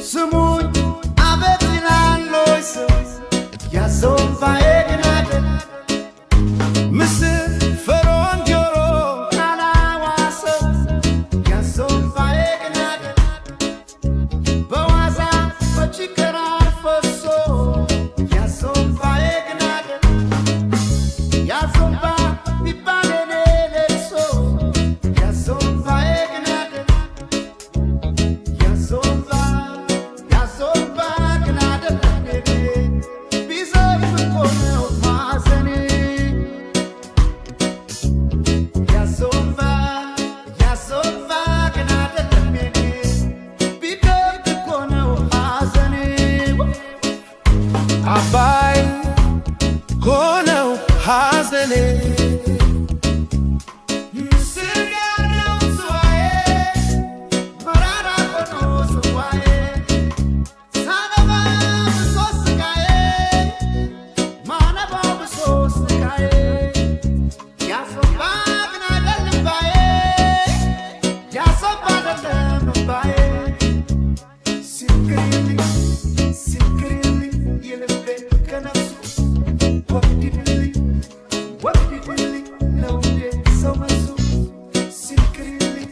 ስሙኝ አቤት ይላል ወይ ሰው ያዘው እምባዬ ግን አይደል ምስል ፈርዖን ጆሮ ካላዋሰው ያዘው እምባዬ ግን አይደል በዋዛ መች ይቀራል ፈሶ ያዘው እምባዬ ግን አይደል ያዘው እምባ ቢባል የኔ ለቅሶ ያዘው እምባዬ ግን አይደል ያዞባ ያዞባ ግን አይደለም የኔ ቢዘልፍ እኮ ነው ማዘኔ ያዞባ ያዞባ ግን አይደለም የኔ ቢከብድ እኮ ነው ሐዘኔ። አባይ ሆነው ሐዘኔ ምስል ያለው ጽዋዬ መራራ ሆኖ ጽዋዬ ሳነባ ብሶ ስቃዬ ማነባው ብሶ ስቃዬ ያዞባ ግን አይደለም እምባዬ ያዞባ አይደለም እምባዬ ሲክሪልኝ ሲክሪልኝ የልቤ ከነፍሱ ወግድልኝ ወግድልኝ ነው እንዴ ሰው መሱ ሲክሪልኝ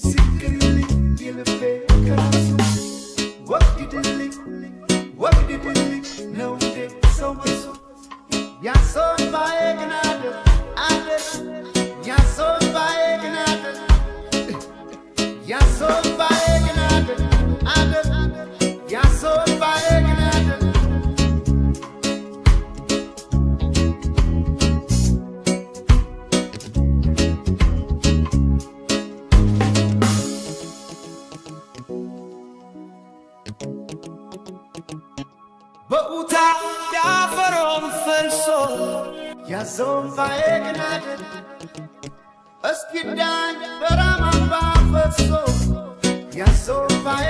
ሲክሪልኝ የልቤ ከነፍሱ ወግድልኝ ወግድልኝ ነው እንዴ ሰው መሱ ያሰው እምባዬ ግን አይደል አይደል ያሰው እምባዬ ግን አይደል ያሰው እምባዬ ግን አይደል አይደል ያሰው እምባዬ ግን አይደል። በኡታ ያፈሮን ፈልሶ ያዘው እምባዬ ግን አይደል እስኪዳኝ በራማ እምባ ፈሶ ያዘው እምባዬ